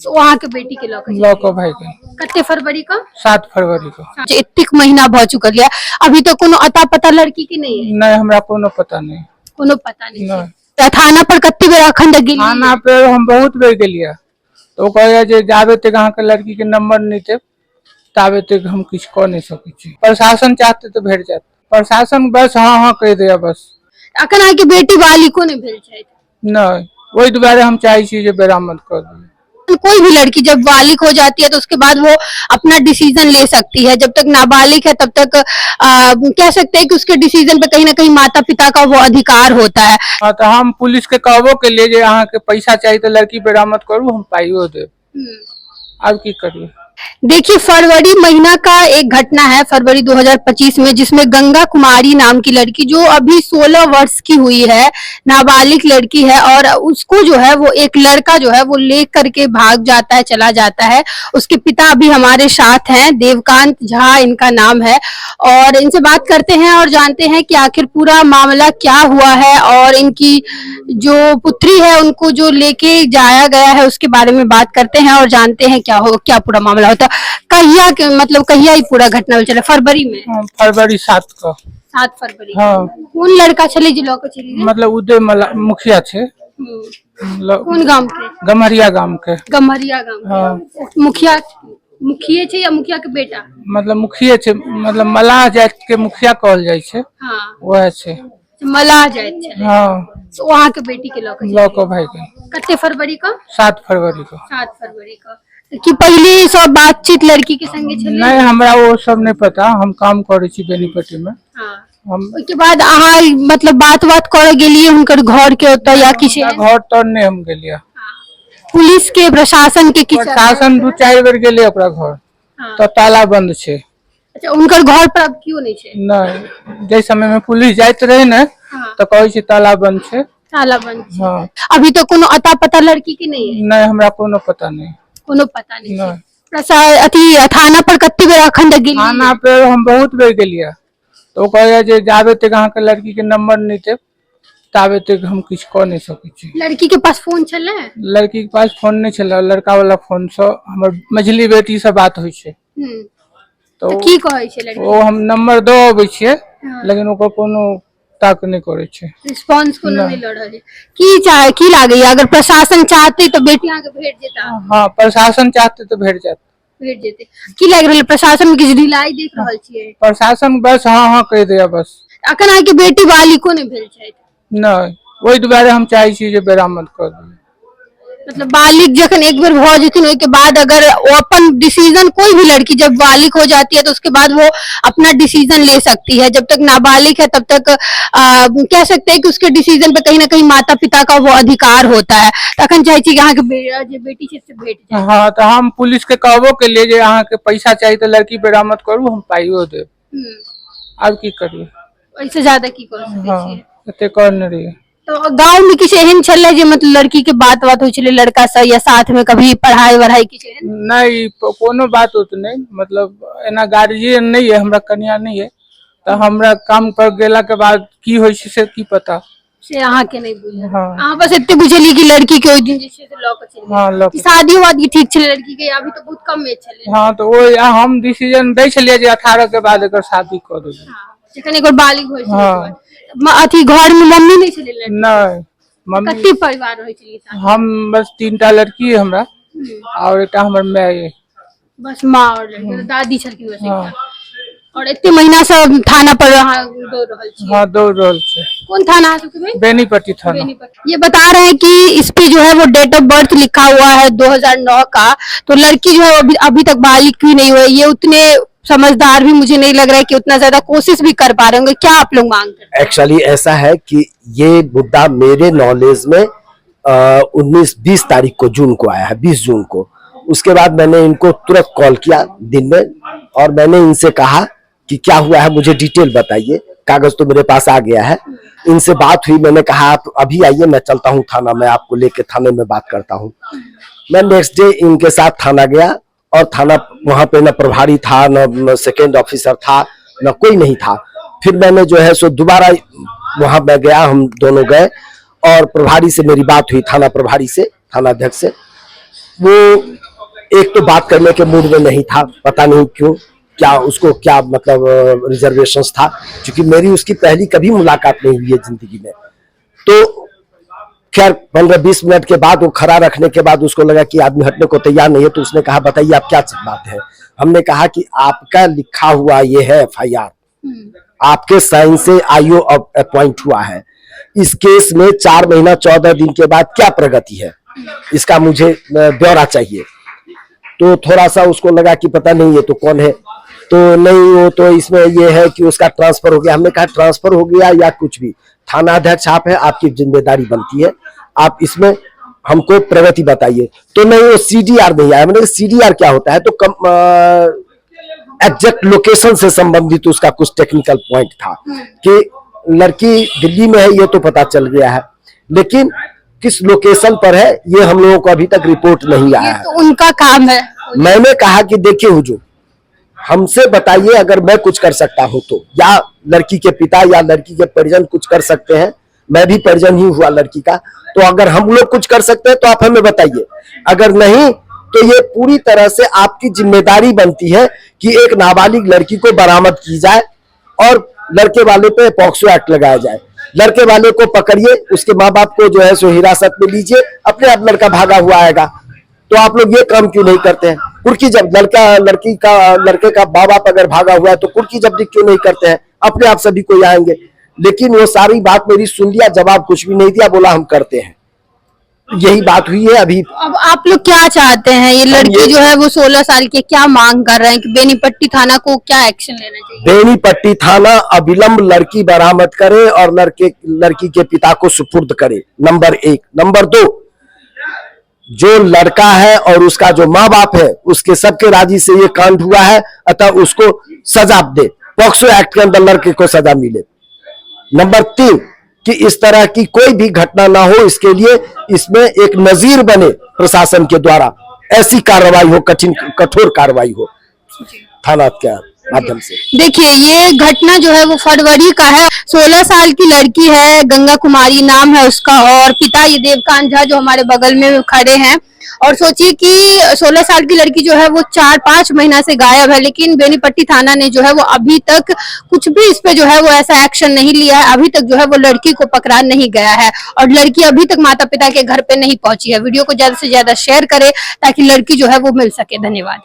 ओ अहाँके बेटी के लऽ कऽ लऽ कऽ भागि गेल। कते फरवरी के? 7 फरवरी के। जे एतेक महीना भऽ चुकल यऽ, अभी तक कोनो अता पता लड़की के नहि है? नहि, हमरा कोनो पता नहि। कोनो पता नहि छै? नहि। तऽ थाना पर कते बेर अखन तक गेलियै? थाना पे हम बहुत बेर गेलियै, तऽ ओ कहैया जे जाबे तक अहाँके लड़की के नंबर नहि देब, ताबे तक हम किछु कऽ नहि सकै छी। प्रशासन चाहते तऽ भेट जायत। प्रशासन बस हँ हँ कहि दैया बस। अखन अहाँके बेटी बालिको नहि भेल छथि? नहि, ओहि दुआरे हम चाहै छी जे बरामद कऽ दियै। कोई भी लड़की जब बालिग हो जाती है तो उसके बाद वो अपना डिसीजन ले सकती है। जब तक नाबालिग है तब तक कह सकते हैं कि उसके डिसीजन पे कहीं ना कहीं माता पिता का वो अधिकार होता है। हँ, तऽ हम पुलिस के कहबो केलियै जे अहाँके पैसा चाही तऽ लड़की बरामद करू, हम पाइयो देब। आब की करियै? देखिए, फरवरी महीना का एक घटना है, फरवरी 2025 में, जिसमें गंगा कुमारी नाम की लड़की, जो अभी 16 वर्ष की हुई है, नाबालिग लड़की है और उसको जो है वो एक लड़का जो है वो ले करके भाग जाता है, चला जाता है। उसके पिता अभी हमारे साथ हैं, देवकांत झा इनका नाम है और इनसे बात करते हैं और जानते हैं कि आखिर पूरा मामला क्या हुआ है और इनकी जो पुत्री है उनको जो लेके जाया गया है, उसके बारे में बात करते हैं और जानते हैं क्या हो, क्या पूरा मामला होता। कहिया के, मतलब कहिया ही पूरा घटना चला, फरवरी में? हँ, फरवरी 7 के। 7 फरवरी। हँ। कोन लड़का छलै जे लऽ के चलि गेल? मतलब उदय मला मुखिया छै। मतलब कोन गाम के? गम्हरिया गाम के। गम्हरिया गाम के? हँ। मुखिया मुखिये छै या मुखिया के बेटा? मतलब मुखिये छै, मतलब मलाह जाति के मुखिया कहल जाइ छै। वएह छै। मलाह जाइत छलै? हँ। ओ अहाँके बेटी के लऽ के लऽ कऽ भागि गेल। कते फरवरी के? 7 फरवरी के। 7 फरवरी के। तऽ की पहिले सब बातचीत लड़की के संगे छलै? नहि, हमरा ओ सब नहि पता। हम काम करै छी बेनीपट्टी मे। हम ओहिके बाद अहाँ मतलब बात बात करऽ गेलियै हुनकर घर के ओतऽ या किछु एहन? घर तर नहि हम गेलियै। पुलिस के, प्रशासन के किछु? प्रशासन दू चारि बेर गेलै ओकरा घर। तऽ ताला बंद छै। अच्छा, हुनकर घर पर आब केओ नहि छै? नहि, जाहि समय मे पुलिस जाइत रहै ने, तऽ कहै छै ताला बंद छै। ताला बंद छै? हँ। अभी तक कोनो अता पता लड़की के नहि है? नहि, हमरा कोनो पता नहि। कोनो पता नहि छै? नहि। अथी थाना पर कते बेर अखन तक गेलियै? थाना पे हम बहुत बेर गेलियै, तऽ ओ कहैया जे जाबे तक अहाँके लड़की के नंबर नहि देब, ताबे तक हम किछु कऽ नहि सकै छी। लड़की के पास फोन छलै? लड़की के पास फोन नहि छलै। लड़का वाला फोन से हमर मझली बेटी से बात होइ छै। तऽ तऽ की कहै छै लड़की? ओ हम नंबर दऽ अबै छियै, लेकिन ओकर कोनो ताक नहि करै छै। रिस्पॉन्स कोनो नहि लऽ रहल छै। की चाह, की लागैया, अगर प्रशासन चाहते तऽ बेटी अहाँके भेट जेता? हँ, प्रशासन चाहते तऽ भेट जायत। भेट जेतै। की लागि रहल है, प्रशासन मे किछु ढिलाई देख रहल छियै? प्रशासन बस हँ हँ कहि दैया बस। अखन अहाँके बेटी बालिको नहि भेल छथि? नहि, ओहि दुआरे हम चाहै छी जे बरामद कऽ दियै। मतलब बालिग जखन एक बेर भऽ जेथिन, ओहिके बाद अगर ओ अपन डिसीजन, कोई भी लड़की जब बालिग हो जाती है तो उसके बाद वो अपना डिसीजन ले सकती है। जब तक नाबालिग है तब तक कह सकते हैं कि उसके डिसीजन पे कहीं ना कहीं माता पिता का वो अधिकार होता है। तखन चाहै छी कि अहाँके जे बेटी छै से भेट जाय? हँ, तऽ हम पुलिस के कहबो केलियै जे अहाँके पैसा चाही तऽ लड़की बरामद करू, हम पाइयो देब। आब की करियै? ओहिसँ ज्यादा की कऽ सकै छियै? एते करने रहियै। तऽ गाँव में किछु एहन छलै जे मतलब लड़की के बात बात होइ छलै लड़का से या साथ में कभी पढ़ाई वढ़ाई किछु एहन? नहि, कोनो बात उत नहि। मतलब एना गार्जियन नहि यऽ हमरा, कनिया नहि यऽ, तऽ हमरा काम पर गेला के बाद की होइ छै से की पता। से अहाँके नहि बुझल? हँ। अहाँ बस एते बुझलियै कि लड़की के ओहि दिन जे छै से लऽ कऽ चलि गेल। हँ, लऽ कि कऽ। शादी वादी ठीक छलै लड़की के? अभी तऽ बहुत कम एज छलै। हँ, तऽ ओ हम डिसीजन दै छलियै जे 18 के बाद एकर शादी कऽ देबै। जखन एकर बालिग होइ छै। हँ। अथी घर में मम्मी नहि छलै लड़की? नहि, मम्मी। कते परिवार रहै छलियै साथ? हम बस तीनटा लड़की है हमरा और एकटा हमर माय अइ। बस माँ और लड़की, दादी छलखिन बस एकटा। और एते महीना से थाना पर अहाँ दौड़ रहल छी? हँ, दौड़ रहल छै। कोन थाना अहाँ सबके भेल? बेनीपट्टी थाना। ये बता रहे हैं कि इस पे जो है वो डेट ऑफ बर्थ लिखा हुआ है 2009 का, तो लड़की जो है वो अभी अभी तक बालिग भी नहीं हुई। ये उतने समझदार भी मुझे नहीं लग रहा है कि उतना ज्यादा कोशिश भी कर पा रहे होंगे। क्या आप लोग मांग करते हैं? एक्चुअली ऐसा है कि ये मुद्दा मेरे नॉलेज में 19-20 तारीख को जून को आया है, 20 जून को। उसके बाद मैंने इनको तुरंत कॉल किया दिन में और मैंने इनसे कहा कि क्या हुआ है, मुझे डिटेल बताइए, कागज तो मेरे पास आ गया है। इनसे बात हुई। मैंने कहा आप अभी आइए, मैं चलता हूँ थाना, मैं आपको लेके थाने में बात करता हूँ। मैं नेक्स्ट डे इनके साथ थाना गया और थाना वहां पे न प्रभारी था, न सेकेंड ऑफिसर था, न कोई नहीं था। फिर मैंने जो है सो दोबारा वहां मैं गया, हम दोनों गए और प्रभारी से मेरी बात हुई, थाना प्रभारी से, थाना अध्यक्ष से। वो एक तो बात करने के मूड में नहीं था, पता नहीं क्यों, क्या उसको क्या मतलब रिजर्वेशंस था, क्योंकि मेरी उसकी पहली कभी मुलाकात नहीं हुई है जिंदगी में। तो खैर 15-20 मिनट के बाद वो खड़ा रखने के बाद उसको लगा कि आदमी हटने को तैयार नहीं है, तो उसने कहा बताइए आप क्या बात है। हमने कहा कि आपका लिखा हुआ ये है एफआईआर, आपके साइन से आईओ अपॉइंट हुआ है, इस केस में 4 महीना 14 दिन के बाद क्या प्रगति है, इसका मुझे ब्यौरा चाहिए। तो थोड़ा सा उसको लगा कि पता नहीं ये तो कौन है, तो नहीं वो तो इसमें ये है कि उसका ट्रांसफर हो गया। हमने कहा ट्रांसफर हो गया या कुछ भी, थाना अध्यक्ष आप हैं, आपकी जिम्मेदारी बनती है, आप इसमें हमको प्रगति बताइए। तो नहीं वो सीडीआर नहीं आया। मैंने सीडीआर क्या होता है, तो कम एग्जैक्ट लोकेशन से संबंधित उसका कुछ टेक्निकल पॉइंट था कि लड़की दिल्ली में है ये तो पता चल गया है, लेकिन किस लोकेशन पर है ये हम लोगों को अभी तक रिपोर्ट नहीं आया ये है। तो उनका काम है। मैंने कहा कि देखिए हुजूर, हमसे बताइए अगर मैं कुछ कर सकता हूं तो, या लड़की के पिता या लड़की के परिजन कुछ कर सकते हैं, मैं भी परिजन ही हुआ लड़की का, तो अगर हम लोग कुछ कर सकते हैं तो आप हमें बताइए, अगर नहीं तो ये पूरी तरह से आपकी जिम्मेदारी बनती है कि एक नाबालिग लड़की को बरामद की जाए और लड़के वाले पे पॉक्सो एक्ट लगाया जाए। लड़के वाले को पकड़िए, उसके माँ बाप को जो है सो हिरासत में लीजिए, अपने आप लड़का भागा हुआ आएगा। तो आप लोग ये काम क्यों नहीं करते हैं? कुर्की जब लड़का लड़की का लड़के का माँ बाप अगर भागा हुआ है तो कुर्की जब्ती क्यों नहीं करते हैं? अपने आप सभी कोई आएंगे। लेकिन वो सारी बात मेरी सुन लिया, जवाब कुछ भी नहीं दिया, बोला हम करते हैं। यही बात हुई है अभी। अब आप लोग क्या चाहते हैं? ये लड़की जो है वो 16 साल की, क्या मांग कर रहे हैं कि बेनीपट्टी थाना को क्या एक्शन लेना चाहिए? बेनीपट्टी थाना अविलंब लड़की बरामद करे और लड़के लड़की के पिता को सुपुर्द करे, नंबर 1। नंबर 2, जो लड़का है और उसका जो माँ बाप है उसके सबके राजी से ये कांड हुआ है, अतः उसको सजा दे, पॉक्सो एक्ट के अंदर लड़के को सजा मिले। नंबर 3, कि इस तरह की कोई भी घटना ना हो, इसके लिए इसमें एक नजीर बने प्रशासन के द्वारा, ऐसी कार्रवाई हो, कठिन कठोर कार्रवाई हो थाना के माध्यम से। देखिए ये घटना जो है वो फरवरी का है। 16 साल की लड़की है, गंगा कुमारी नाम है उसका, और पिता ये देवकांत झा जो हमारे बगल में खड़े हैं। और सोचिए कि 16 साल की लड़की जो है वो 4-5 महीना से गायब है, लेकिन बेनीपट्टी थाना ने जो है वो अभी तक कुछ भी इस पे जो है वो ऐसा एक्शन नहीं लिया है। अभी तक जो है वो लड़की को पकड़ा नहीं गया है और लड़की अभी तक माता पिता के घर पे नहीं पहुंची है। वीडियो को ज्यादा से ज्यादा शेयर करें ताकि लड़की जो है वो मिल सके। धन्यवाद।